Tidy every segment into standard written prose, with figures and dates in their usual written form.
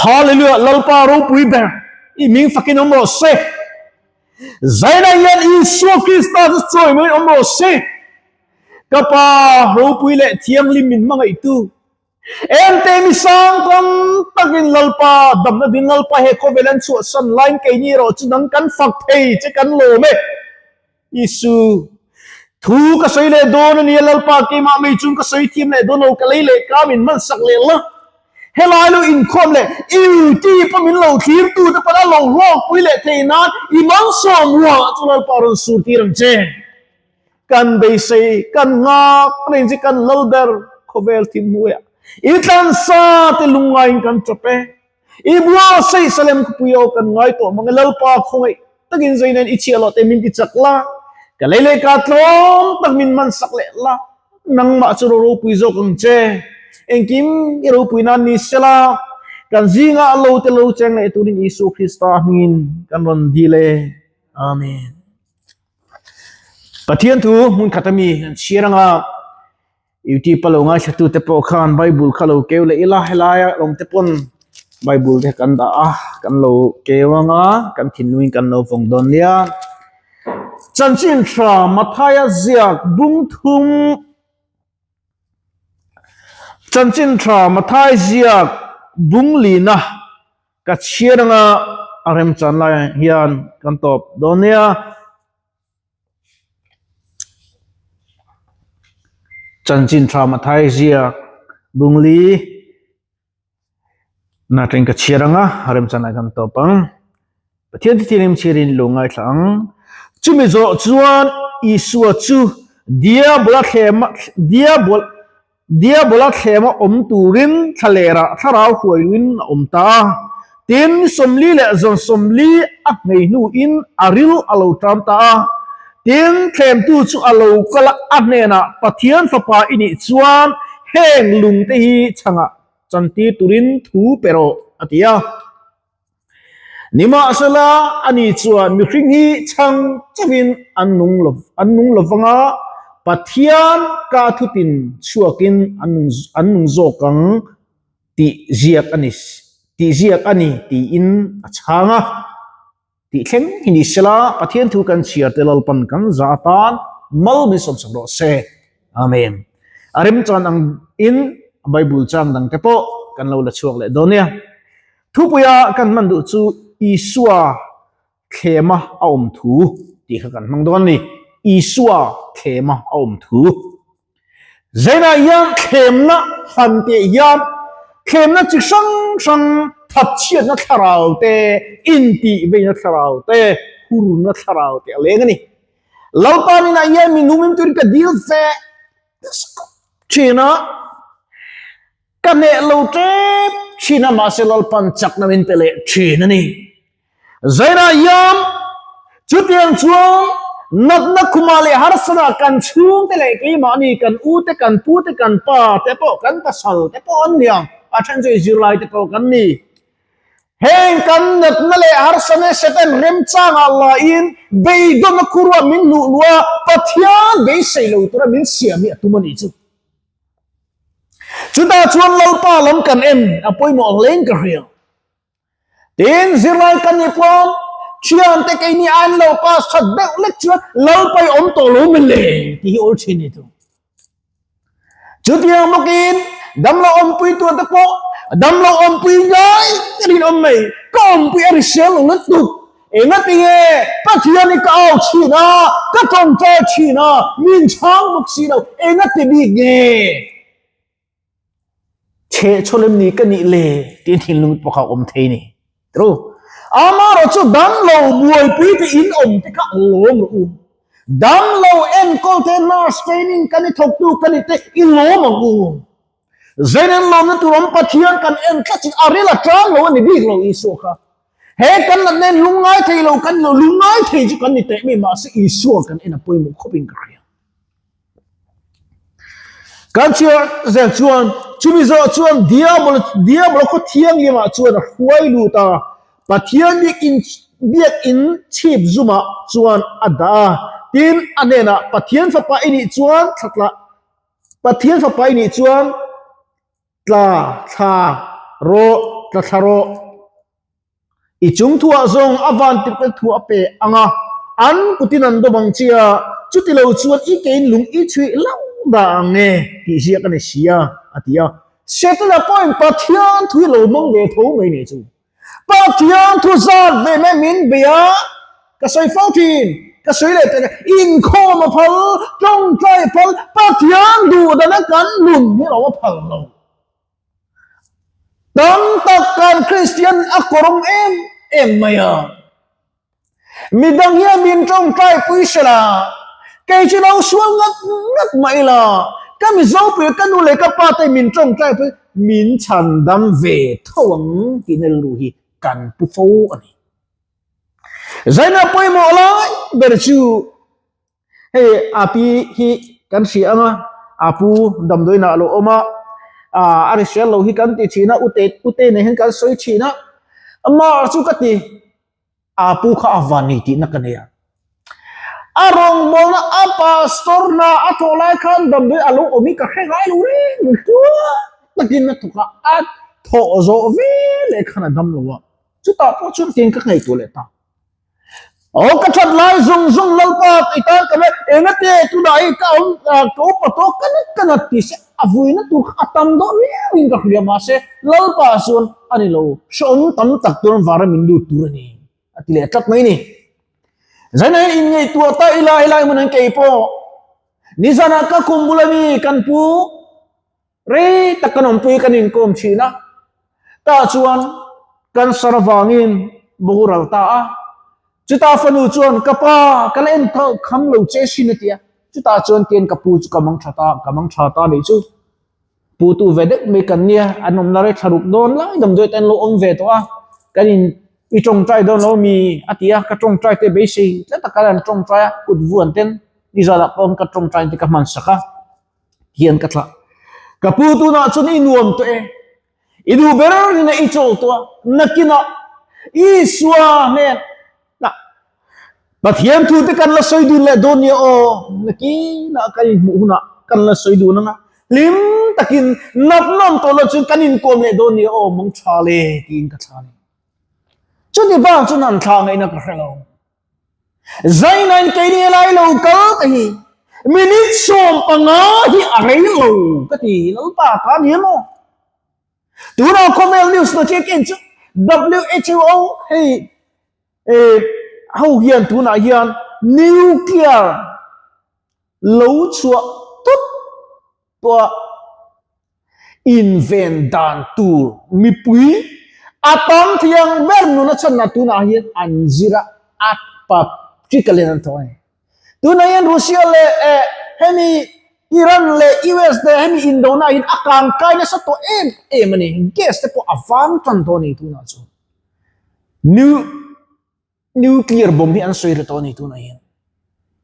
Hallelujah Lalpa ropui ber i ming fakin awm rawh se. Zaina hian Isua Krista chu chawi mai awm rawh se. Ka pa ropui leh thianghlim min hmangaihtu Ente mi sang tam takin Lalpa damna din Lalpa he khawvel an chhuahsan laiin keini erawh chu nang kan fak thei che kan lawm e. Isu, Thu ka sawi leh dawn a nia Lalpa keimah mai chung ka sawi thiam leh dawn lo ka lei leh ka min hman sak leh la. Helai lo inkhawm leh iu ti pawh min lo thlir tu te pawn a lo hlawkpui leh thei nan i malsawm ruah chu Lalpa rawn sur tir ang che. Kan beisei, kan nghak reng che kan lal ber khawvel thim hnuaiah i tlansa te lungngaiin kan tawp e. I bua sei Salem khawpui aw kan ngai tawh mang e Lalpa khawngaih takin zai nen i chhiah loh te min ti chak la, ka lei leh ka tlawm tak min man sak leh la, nangmah chu ro ropui zawk ang che. Engkim i ropui nan ni sela, kan zingah lo te lo cheng leh turin Isua Krista hmingin kan rawn dil e. Amen. Pathian thu hmun khat ami an chhiar anga. Youtube a lo ngaithla tute pawh khan bible kha lo keu leh ila helaia awm te pawn bible te kan dah a kan lo keu anga kan thinlungin kan lo vawng dawn nia chanchin tha Matthaia ziak bung thum chanchin tha Matthaia ziak bung lina ka chhiar anga a remchan laiah hian kan tawp dawn nia. Chanchin tha Mathai ziak Bungli na teng ka chhiar anga remchan ah kan tawp ang. Pathian thithianghlim chhiarin lo ngaithla ang. Chumi zawh chuan Isua chu Diabola thlema Diabol Diabola thlema awm turin thlalerah thlarau hruailuin a awm ta a. Tin, 40 leh zawn 40 a hmei hnuin a ril a lo ṭam ta a. Tin, thlemtu chu a lo kal a, a hnenah, Pathian Fapa i nih chuan heng lungte hi chhangah chantir turin thu pe rawh, a ti a. Nimahsela, ani chuan mihring hi chhang chauhin an nung lo, an nung lo vang a, Pathian ka thutin chhuakin an nung, an nung zawk ang tih ziak a ni, tih ziak a ni tiin a chhang a. Tih thleng hi ni sela, Pathian thu kan chhiar te Lalpan kan za atan mal min sawmsak rawh se. Amen. A remchan ang in Bible chang dang te pawh kan lo la chhuak leh dawn nia. Thupuia kan hman duh chu Isua thlema a awm thu tih kha kan hmang dawn a ni. Isua thlema a awm thu. Zainah hian thlemna han teh hian thlemna chi hrang hrang thatchhiatna thlarau te, intihveina thlarau te, hurna thlarau te a leng a ni. Lalpa ninah hian mi numim turin ka dil ve thin a, ka hneh lo tep thin a, mahse Lalpan chakna min pe leh thin a ni. Zainah hian chutiang chuan natna khumah leh harsana kan chhungte leh keimahni kan ute kan pute kan pa te pawh kan pasal te pawh an ni ang, a then chu i zirlai te pawh kan ni. Heng kan natna leh harsana Satan remchangah lain beidawn a khurua min hnuh luh a, Pathian beisei lo tura min siam hi a tum a nih chu. Chutah chuan Lalpa lam kan en a pawimawh hlein ka hria. Tin, zirlai kan nih pawh thiante keini an lo pass that deuh lek chuan Lalpai awm tawh lo min le tih hi awl thin ni tu. Chutiang bawkin damlo awmpui tur te pawh damlo awmpui ngai rin awm mai ka awmpui a hrisel lo lutuk engati nge Pathian hi ka au thin a ka tawngtai thin a min chhang bawk si lo engati bik nge Chhe chhawlem ni ka nih le tiin thinlung pawh kha awm thei ni. Tru. Amaherawh chu damlo buaipui te in awm te kha lawm rawh u. Damlo enkawl te nurse training kan i thawktu ka ni te i lawm ang u. Zainen lawmna tur awm Pathian kan en tlat chin a ril a tang lo a ni bik lo Isua kha. He kan nat nen lungngai thei lo kan ni lo, lungngai thei chu kan ni teh mai mahse Isua kan en a pawimawh khawp in ka hria. Kan chhiar zel chuan chumi zawh chuan diabol diabol khaw thianghlimah chuan a hruai lut a, Pathian biak in biak in chhip zumah chuan a dah a, tin a hnenah Pathian fapa i nih chuan thlatla Pathian fapa i nih chuan tla thla rawh. tla thla rawh. I chung thuah zawng a van tirhpel thu a pe ang a, an kutin an dawm ang che a, chuti lo chuan i kein lung i chhuih lo dah ang e tih ziak a ni si a, a ti a. Setana pawhin Pathian thu hi lo hmang ve tho mai nih chu. Pathian thu zat ve mai min bei a, ka sawi fo thin, ka sawi leh teh inkhawm a phal, tawngtai a phal, Pathian duhdana kan nun hi lo a phal lo. Tam tak kan Kristian a kawrawm em em mai a. Midang hian min tawngtai pui sela, kei chu lo sual ngat ngat mah ila, ka Mizo pui ka nu leh ka pa te min tawngtai pui min chhandam ve tho ang tihna rilru hi kan pu fo a ni. Zaina pawimawh lai ber chu Hei a pi hi kan hria ang a, a pu damdawiinah a lo awm a, a hrisel lo hi kan ti thin a, ute ute nen hian kan sawi thin a, amah chu ka ti, a pu kha a van ni tihna ka nei a. A rawngbawlna a pastor hna a thawh lai khan damdawi a lo awm hi ka hre ngai lo reng reng tluang takin a thawk a, a thawh zawh veleh khan a dam lo a, chutah pawh chuan tiin ka ngaihtuah leh ta. Aw ka that lai zung zung Lalpa tih tan ka mai engate tunah hi ka awm ka upa tawh ka nat ka nat tih se a vuina tur kha a tam dawh riau in ka hria mahse Lalpa chuan a ni lo hrehawm tam tak turin vara min lut tur a ni a ti leh tlat mai ni. Zaina hian inngaihtuah ta ila helai hmun an kei pawh nizanah ka kum bula mi kan pu Rei tak kan awmpui kan inkawm thin a, tah chuan cancer avangin boral ta a. Chutah fanu chuan ka pa ka la en kham lo che sin a ti a, chutah chuan tian ka pu chu ka mang tha ta, ka mang tha ta nih chu. Pu tu ve deuh mai kan nia, an awmna rei thla ruk dawn lai damdawi te an lo awm ve tawh a, kan in i tawngtai dawn lo mi a ti a, ka tawngtai te beisei tlat a, ka la an tawngtai a, kut vuan ten nizanah pawh ka tawngtai te ka hman sak a. hian ka thlah. Ka pu tunah chuan i nuam tawh e, i duh ber rinah i chawl tawh a, nakinah Isua hnen ah Pathian thu te kan la sawi dun leh dawn nia aw, nakinah kan inhmuh hunah kan la sawi dun ang a, hlim takin natnawm tawh lo chuan kan inkawm leh dawn nia aw, mang tha le tiin ka thlah a ni. Chuti bak chuan an thlah ngaihna ka hre lo. Zainain keini helai lo kal te hi minute 15 hi a rei lo ka ti Lalpa ta ni emaw tunah khawvel news na check en chu WHO hei eh ho hian tunah hian nuclear lo chhuah tut pawh inven dan tur mipui a tam thiang ber nuna chhanna tunah hian an zir a, a practical in an thawk a ni. Tunah hian Russia leh eh hemi Iran leh US te hemi indona hian a kang kai nasa tawh em em a ni. Gas te pawh a vang tan tawh a ni tunah chuan. New Nuclear bomb hi an sawi ri tawh a ni tunah hian.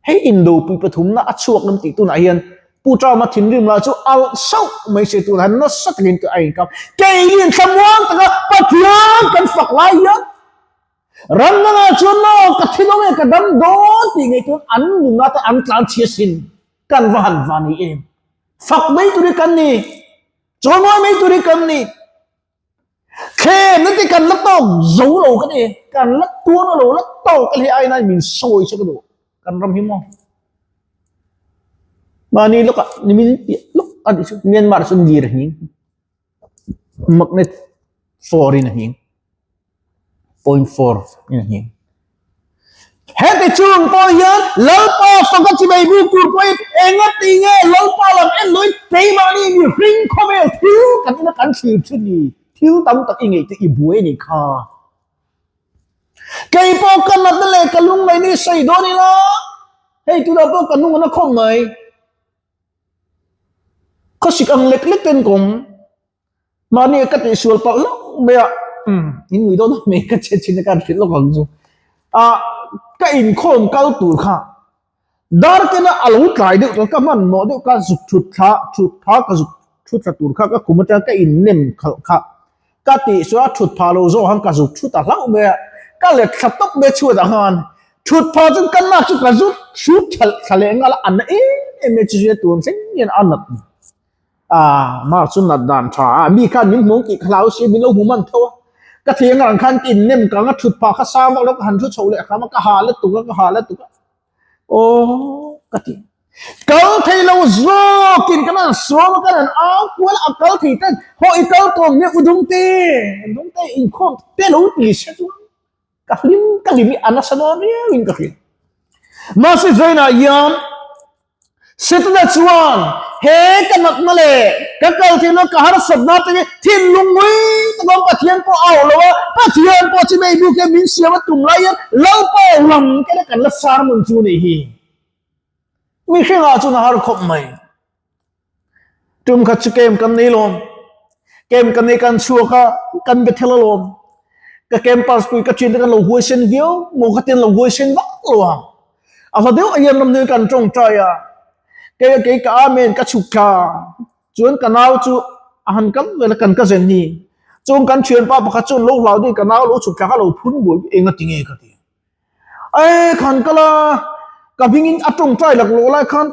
Hei indopui pathumna a chhuak ngam tih tunah hian Pu Trump-a thinrim lah chu alh sauh mai se tunah hian nasa takin a inkap. Keiniin thlamuang taka Pathian kan fak lai hian ram dangah chuan maw ka thi dawn nge ka dam dawn tih ngaihtuah an nunah te an tlan chhia sin kan va han va ni em. Fak mai tur hi kan ni, chawimawi mai tur hi kan ni. Thlem na te kan la tawk zo lo ka ni, kan la tuar lo la tawk a hi ai nai min sawi che ka duh kan ram hi maw. Mahni lawkah nimin piah lawk a nih chu Myanmar chu lir a hning magnet 4 in a hning 0.4 in a hning. Heti chung pawh hian Lalpa faka chibai buk tur pawhin engati nge Lalpa lam en loin keimahni mihring khawvel thil kan ina kan thlir thin ni, thil tam tak i ngeih te i buai a nih kha. Kei pawh ka natna leh ka lungngaihna i sawi dawn ila, hei tunah pawh ka nung a na khawp mai. Khawsik ang lek lek ten ka awm. Mahni ka tihsual palh loh mai a, umm in nui dawn mai ka che chin a ka hrilh lawk ang chu. Ah ka inkhawm kal tur kha darkena a lo tlai deuh chuan ka hmanhmawh deuh ka zuk thut thla thut tha ka zuk thut thla tur kha ka khum atanga ka innem khalh kha ka tihsual a thut phah lo zawk khan ka zuk thut a hlauh mai a, ka let thla tawp mai chhuat ah khan thut phah chuan ka nak chu ka zut thut thla leh nghal a, a na em em mai chu zia tun thleng hian a nat. A mark chu nat dan tha a, mi khan min hmuh ang tih ka hlau si, min lo hmu man tho a. Ka thei ang khan ka innem kang a, thut phah kha sang vak lo ka han thu chho leh hram a, ka ha lutuk a, ka ha lutuk a. Aw ka ti. Kal thei lo zawkin kan han suam a, kan han au kual a, a kal thei ten haw i kal tawm nia u Dungte, Dungte inkhawm te lo ti se chuan ka hlim ka hlim hi a nasa dawn riau in ka hria. Mahse Zainah hian Setana chuan he ka natna leh ka kal theihna ka harsatna te hi thinlung ngui taka Pathian pawh a au lo a, Pathian pawh chu mei buk hian min siam a tum lai hian Lalpa lam te kan la sermon chu nih hi. Mihringah chuan a har khawp mai. Tum khat chu kem kan nei lawm. Kem kan nei kan chhuak a, kan be thel alawm. Ka campus pui ka ṭhian te kan lo huaisen viau maw ka ti an lo huaisen vak lo a. A hla deuh hian ramhnuai kan tawngtai a, kei a kei ka amen ka chhuk thla chuan ka nau chu a han kal vel a kan ka zen hi. Chung kan ṭhianpa pakhat chuan lo hlau deuh ka nau lo chhuk thla kha lo phun buai eng a ti nge ka ti. Ei khan kal a, ka hmingin a tawngtai laklawh lai khan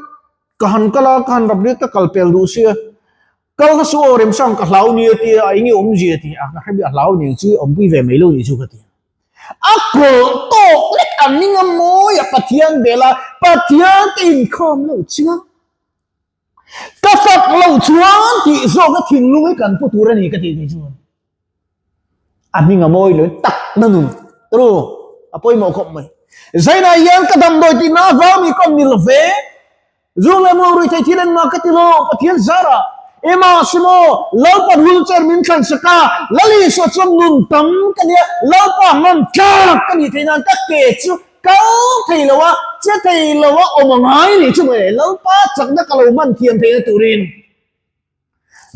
Ka han kal a, ka han rap riat ka kal pel duh sia. Kal kha chu aw remsang ka hlau nia tia a enge awmzia ti a, ka hre bik a hlau ning chu awmpui ve mai lo nih chu ka ti. A kawlh tawk lek a ning a mawi a Pathian bel a, Pathian te inkhawm lo chuan ka fak lo chuan tih zawk a thinlung hi kan pu tur a ni ka tih theih chuan. A hming a mawi lo tak na nun tru a pawimawh khawp mai. Zainah hian ka damdawi tih na avang mi kawm ni lo ve. Zung leh muang rui thei thil engmah ka ti lo Pathian zarah. Ema Simo Lalpa wheelchair min thlan sak a, Lal Isua chuan nun tam ka nia, Lalpa hman tlak ka nih theih nan ka ke chu kal thei lo a, che thei lo a awm a ngai nih chu mawle, Lalpa chakna ka lo hman thiam theihna turin.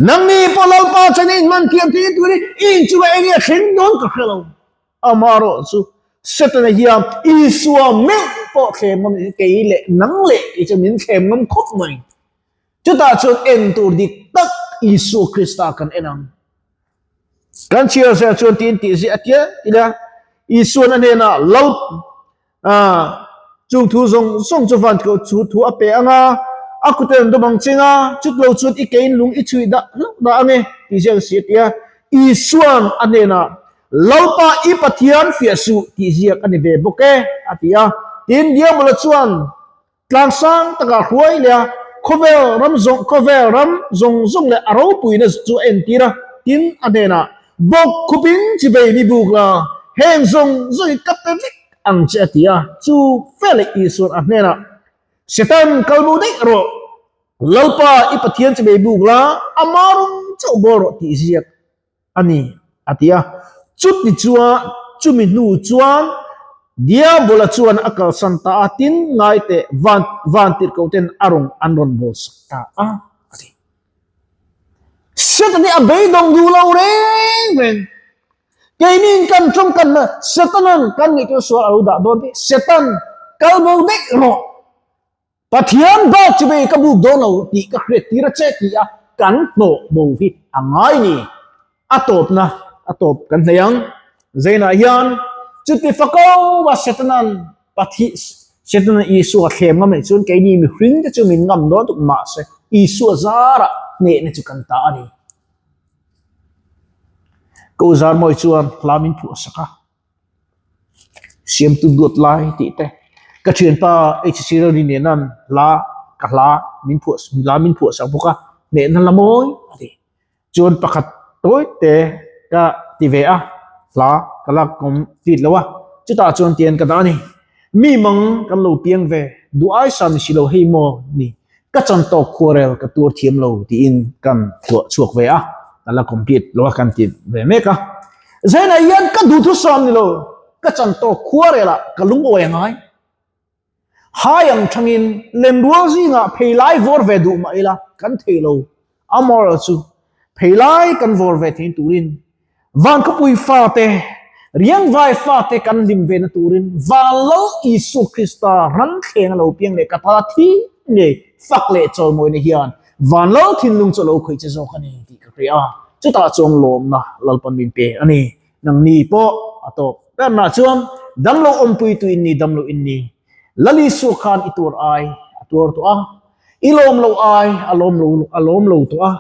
Nangni pawh Lalpa chuan in hman thiam thei turin in chungah eng nge thleng dawn ka hre lo. Amaherawh chu Setana hian Isua meuh pawh thlem ngam in kei leh nang leh kei chu min thlem ngam khawp mai. Chutah chuan en tur dik tak Isua Krista kan en ang. Kan chhiar zel chuan tiin tih ziah a tia ila Isuan a hnenah Lal A, chung thu zawng zawng chu van tlawh chu thu a pe ang a, a kut an dawm ang cheng a, chut lo chuan i kein lung i chhuih dah hlauh dah ang e, tih ziak si a ti a. Isuan a hnenah, Lalpa i Pathian fiah suh, tih ziak a ni ve bawk e, a ti a. Tin, Diabola chuan Tlang sang takah hruai leh a, khawvel ram zawng khawvel ram zawng zawng leh a ropuina chu a entir a, tin a hnenah, Bawk khupin chibei mi buk la, heng zawng zawng hi ka pe vek ang che a ti a. Chu veleh Isuan a hnenah, Setan kalbo daih rawh, Lalpa i Pathian chibei buk la, ama rawng chauh bawl rawh tih ziak a ni, a ti a. Chuti chuan, chumi hnu chuan Diabola chuan a kalsan ta a, tin ngai teh van van tirhkoh ten a rawn an rawn bawlsak ta a, a ti. Satan hi a beidawng duh lo reng reng. Keiniin kan tawngkanna Satanan kan ngaihtuah sual a lo dah dawn tih Satan kalbo daih rawh. Pathian bak chu vei ka buk dawn lo tih ka hriat tir a che ti a kan hnawh bo hi a ngai ni. A tawpna a tawp kan hnei ang. Zainah hian chuti fako a Setanan Pathi Setanan Isua thlem ngam leh chuan keini mihring te chu min ngam dawn tuk mahse Isua zarah hnehna chu kan ta a ni. Ka u Zarmawi chuan hla min phuah sak a. Siamtu duat lai tih te ka thianpa HC Rally nenan hla ka hla min phuah hla min phuah sak bawk a hnehna la mawi a ti chuan pakhat tawi te ka ti ve a hla ka la complete lo a chutah chuan tian ka dah a ni mi mang kan lo piang ve duh ai sa ni si lo hei maw ni Ka chan tawk khuarel ka tuar thiam lo tiin kan phuah chhuak ve a, ka la complete lo a kan ti ve mek a. Zainah hian ka duhthusam ni lo, ka chan tawk khuarel ah ka lungawi a ngai. Hai ang thangin lenrual zingah pheilai vawr ve duh mah ila kan thei lo, a moral chu pheilai kan vawr ve theih turin Van khawpui fate, riangvai fate kan hlim ve na turin Van Lal Isua Krista ran thleng a lo piang leh ka ta thi ngei fak leh chawimawina hian Van Lal thinlung chu a lo khawih che zawk a ni tih ka hria a, chutah chuan lawmna Lalpan min pe a ni. Nangni pawh a tawp berna chuan damlo awmpuitu in ni, damlo in ni. Lal Isua khan i tuar ai a tuar tawh a, i lawm lo ai a lawm lo a lawm lo tawh a.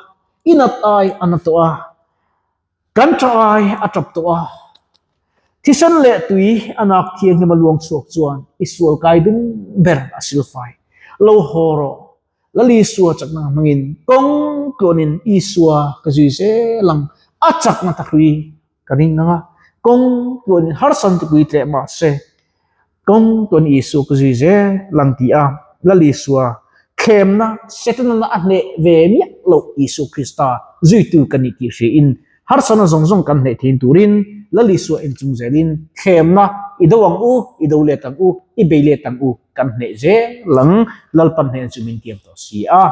I nat ai a na tawh a, kan ṭah ai a ṭap tawh a. Thisen leh tui a nak thianghlim a luang chhuak chuan i sual kai dum ber a silfai. Lo haw rawh. Lal Isua chakna hmangin kawng tluanin Isua ka zui zel ang. A chakna ta hlui ka ring ang a, kawng tluanin harsan tipui tleh mah se, kawng tluan Isua ka zui zel ang ti a, Lal Isua thlemna Setana a hneh ve miah loh Isua Krista zuitu ka nih tih hriain harsana zawng zawng kan hneh thein turin Lal Isua inchung zelin thlemna i do ang u, i do let ang u, i bei let ang u kan hneh zel ang, Lalpan hnehna chu min tiam tawh si a.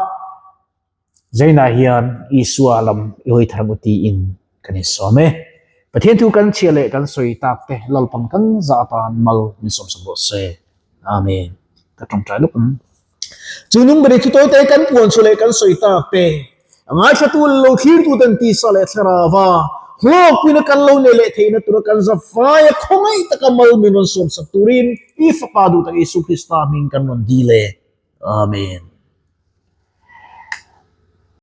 Zainah hian Isua lam i hawi thar ang u tiin kan insawm e. Pathian thu kan chhia leh kan sawi tak te Lalpan kan zah atan mal min sawmsak rawh se. Amen. Ka tawngtai lawk ang. Chu nung beri thu tawite kan puan chhuah leh kan sawi tak te, a ngaithlatu leh lo thlirtu ten tisa leh thlarauva hlawkpuina kan lo nei leh theihna tura kan zafaia khawngaih taka mal min rawn sawmsak turin i Fapa duh tak Isu Krista hming kan rawn dil e. Amen.